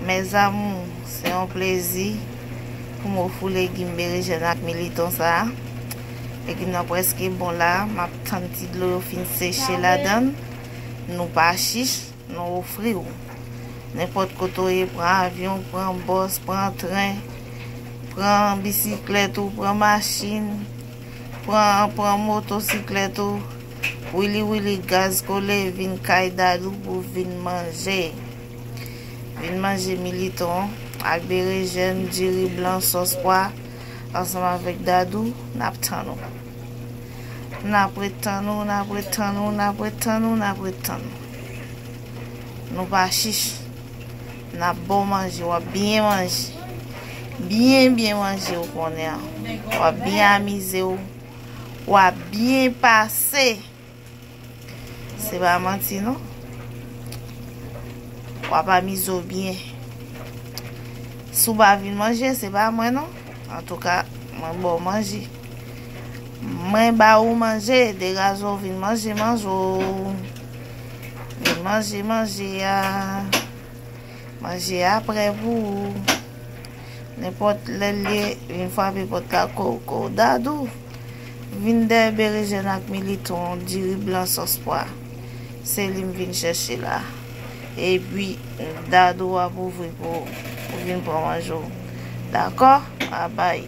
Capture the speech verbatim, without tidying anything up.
Mes amours, se yon plezi pou m ofri w legim berejèn ak militon sa a. Legim nan prèske bon la, m ap tann ti dlo yo fin seche ladan l. Nou pa chich, nou ofri w. Nenpòt kote w ye, pran avyon, pran bòs, pran tren, pran bisiklèt ou, pran machin, pran, pran motosiklèt ou, wili wili gaz kole, vin kay Dadou pou vin manje. Vin manje militon ak berejèn, diri blan, sòs pwa, ansanm avèk Dadou, n ap tann ou. N ap ret tann ou, n ap ret tann ou, n ap ret tann ou, n ap ret tann ou. Nou pa chich. N ap ba w manje, w ap byen manje. Byen, byen manje, ou konnen an. W ap byen amize w. W ap byen pase. Se pa manti, non. W ap amize w byen. Si w pa vin manje, se pa mwen, non. Antouka, mwen ba w manje. Mwen ba ou manje, degaje w vin manje, manje w. Vin manje, manje a. Manje a prè pou ou. Nenpòt lè l ye, vin frape pòt la, kou, kou, Dadou. Vin dèyè berejèn ak militon, diri blan, sòs pwa. Se li m vin chèche la. Epi, Dadou ap ouvri pou ou. Ou vin pran manje w. Dakò? Babay.